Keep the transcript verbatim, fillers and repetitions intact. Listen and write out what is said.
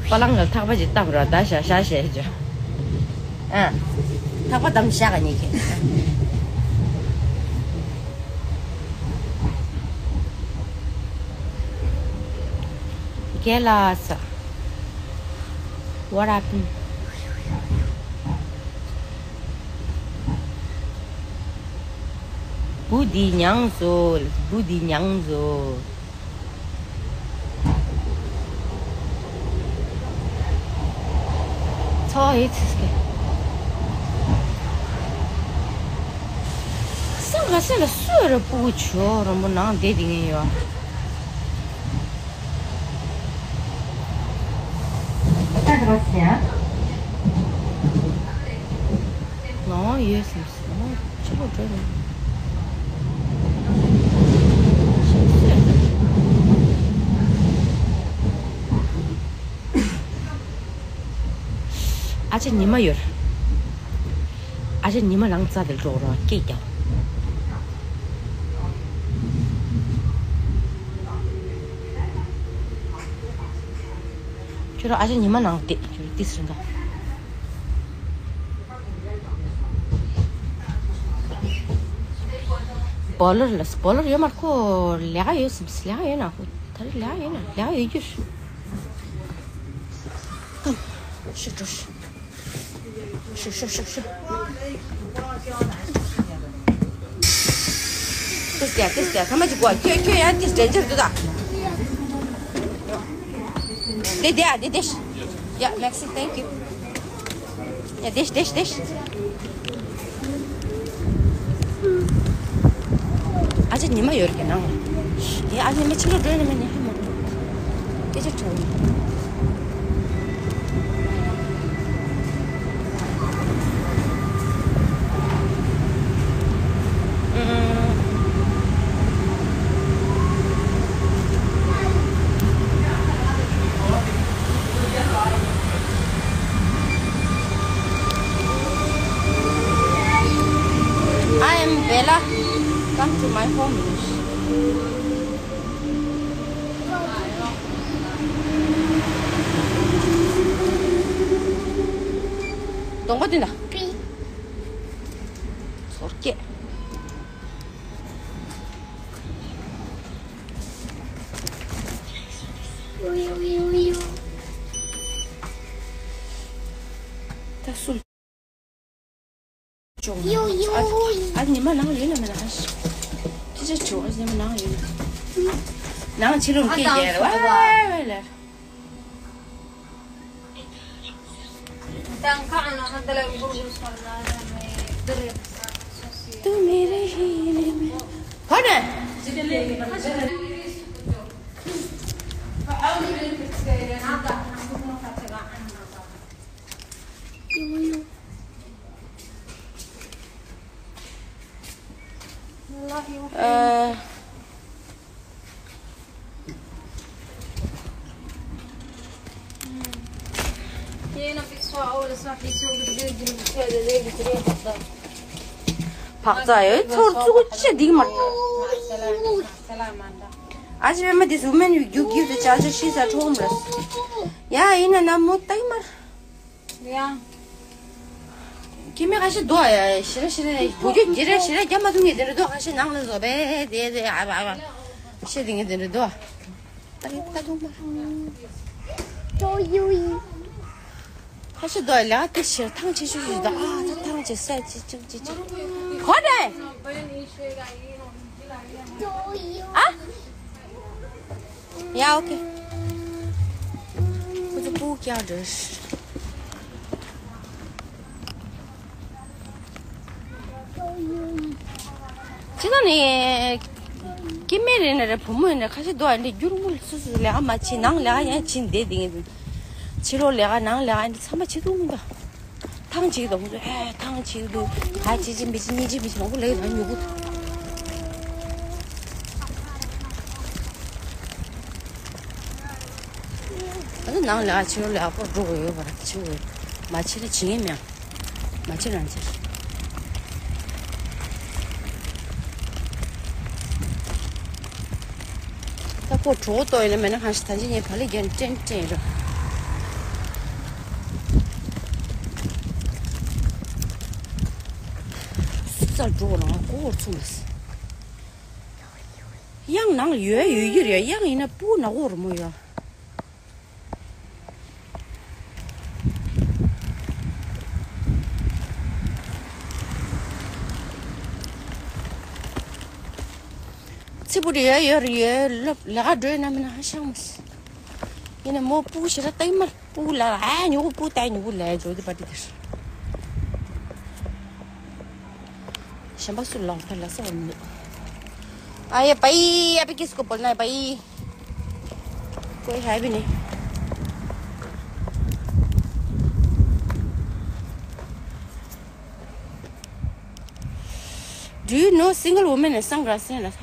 པ་ལང་ལ་ཐག་པ་ཅིག་བཏབ་ར་ད་ཤ་ཤ་ཞེས་བརྗོད། ཨ། ཐག་པ་བཏབ་ཤ་ག་ཉིད་ཀྱི། རྒན་ལགས། What happened? བུ་འདི་མྱངས་སོ། བུ་འདི་མྱངས་སོ། ཚོ་ཧེ་ཚིས་ཀེ། སེམས་ལ་སེམས་ལ་སུ་རེ་སྤུ་གུ་ཆོ་རོ་མོ་ནང་བསྡད་དེ་ངེས་ཡོད། ནང་ཡོད་སེམས། ཕྱི་ལོགས་འགྲོ་རུང་། ཨ་ཅེ་ཉི་མ་ཡོད། ཨ་ཅེ་ཉི་མ་ལང་རྩ་དེར་འགྲོ་རོགས་སྐད་རྒྱག་ཁྱོད་རང་ཨ་ཅེ་ཉི་མ་ནང་བལྟས་ཁྱོད་རང་ཏིས་རེད་འདུག་སྦོ་ལར་ལ་སྦོ་ལར་ཡོད་མ་རེད། ཁོ་ལས་ཀ་ཡོད་སེམས། ལས་ཀ་ཡོད་ན་ཁོ་ད་རེས་ལས་ཀ་ཡོད་ན་ལས་ཀ་ཡོད་རྒྱུ་རེད། ཤི་འགྲོ་ཤི། ཤི་ཤི་ཤི་ཤི། ཏིས་ཏེ་ཏིས་ཏེ་ཐ་མ་ཅིག་གོ་ཁྱོད་ཁྱོད་ཡང་ཏིས་དྲན་འཆར་འདུག་ད། དེ་དེ་ཨ་དེ་དེ་ཤི། Yeah, Maxi, thank you. ཡ་དེ་ཤི་དེ་ཤི་དེ་ཤི། ཨ་ཅེ་ཉི་མ་ཡོད་རེད་ནང་། དེ་ཨ་ཅེ་ཉི་མ་ཕྱི་ལོགས་འགྲོ་ཡིན་ན་མིན་ནི་ཧ་མ་གོ། སྐད་ཆ་དྲི་བ་ཡིན། I am Bella. Come to my home. གདོང་པ་བསྟན་ད། ཚོར་སྐད། ད་སུ། ཡོ་ཡོ། ཨ་ཉི་མ་ནང་ཡོད་ན་མེད་ན་ཨ་ཤི། ཁྱི་ཆ་ཆུ་ཨ་ཉི་མ་ནང་ཡོད་ན། ནང་ཕྱི་ལོགས་སྐད་རྒྱག་རེ་བ་བ་ལེར། तू मेरे ही दिल में। कौन है? བག་ཚ་ཡོད་ཚོར་བཙུགས་ཅི་འདིག་མ། ཨ་ཅེ་པད་མ་འདི་གཟུགས་མེད་རྒྱུག་རྒྱུག་དུ་ཅག་ཅག་ཤི་ས་ཁྲོམ་རེད། ཡ་ཡིན་ན་ན་མོ་ཏག་མར། ཡ། ཁྱི་མི་ཁ་ཤས་འདུག་ཨ་ཡ་ཤི་ར་ཤི་ར་བུ་རྒྱུད་ཀྱི་ར་ཤི་ར་རྒྱ་མ་ཐུང་ངེས་དེ་འདྲ་འདུག་ཁ་ཤས་ནང་ལ་བཟོ་བས་དེ་དེ་ཨ་བ་ཨ་བ་ཤི་དེ་ངེས་དེ་འདྲ་འདུག་ཏག་ཏག་ཐུང་མར། ཁ་ཤས་འདུག་ཨ་ལ་དེ་ཤི་ར་ཐང་ཆེ་ཤོས་ཤིག་འདུག་ཨ་ད་ཐང་ཆེ་ས་ཆེ་ཅིག་ཅིག་ཅིག་གོ་དེ། ཨ། ཡ་ཨོ་ཁེ། ཁོ་ཚོ་སྤུ་གུ་རྐྱང་འདྲ། ཅི་ད་ནི། སྐྱེ་དམན་རེད་ན་རེད་བུ་མོ་ཡིན་ན་ཁ་ཤས་འདུག་ཨ་འདི་རྒྱུ་རུ་མོ་ལ་སུ་སུ་ལས་ཀ་མ་བྱེད་ནང་ལས་ཀ་ཡང་བྱེད་བསྡད་དེ་ངས། ཕྱི་ལོགས་ལས་ཀ་ནང་ལས་ཀ་འདི་ཚང་མ་བྱེད་ཐུབ་མི་འདུག་ཐང་ཆད་འདུག་ཨེ་ཐང་ཆད་འདུག་ཨ་ཅི་ཅི་མི་ཅི་གཉིས་ཅི་མི་ཅི་མང་པོ་ལས་ཡོད་ད་མྱུ་གུ། ད་ནང་ལ་ཕྱི་ལོགས་ལ་ཕར་འགྲོ་དགོས་ཡོད་པ་ར་ཕྱི་དགོས་མ་ཕྱི་ལ་བྱེད་ངེས་མེད། མ་ཕྱི་རང་ཕྱིར། ད་ཁོ་གྲོགས་ཏོ་ཡིན་ན་མེད་ན་གང་ཞིག་ད་ཅི་ངས་བ་ལི་རྒྱན་ཏྲེན་ཏྲེན་ར། ལྟར་འགྲོ་བ་ལ་ང་ཀོ་བོར་ཚུགས་མ་སྲིད། གཡང་ནང་ལ་ཡོད་ཡོད་ཀྱི་རེད། གཡང་ཡིན་ན་སྤུ་ནག་པོ་རི་མོ་ཡོད། ཚི་པུ་རི་ཡ་ཡོད་རི་ཡོད་ལབ་ལས་ཀ་འགྲོ་ཡོད་ན་མིན་ན་ཧ་ཤང་མ་སི། ཡིན་ན་མོ་སྤུ་ཞེ་དྲག་ལྟ་ཡི་མ་སྤུ་ལ་ཨ་ཉུ་གུ་སྤུ་ལྟ་ཉུ་གུ་ལ་འཇོ་དི་པ་ཏི་དེར། གཞན་པ་སུ་ལོག་ཐལ་ལ་སོགས་མི་འདུག་ཨ་ཡེ་པའི་ཨ་པི་ཀིས་ཀོ་པོལ་ན་པའི། कोई है भी नहीं। Do you know single woman in sunglasses?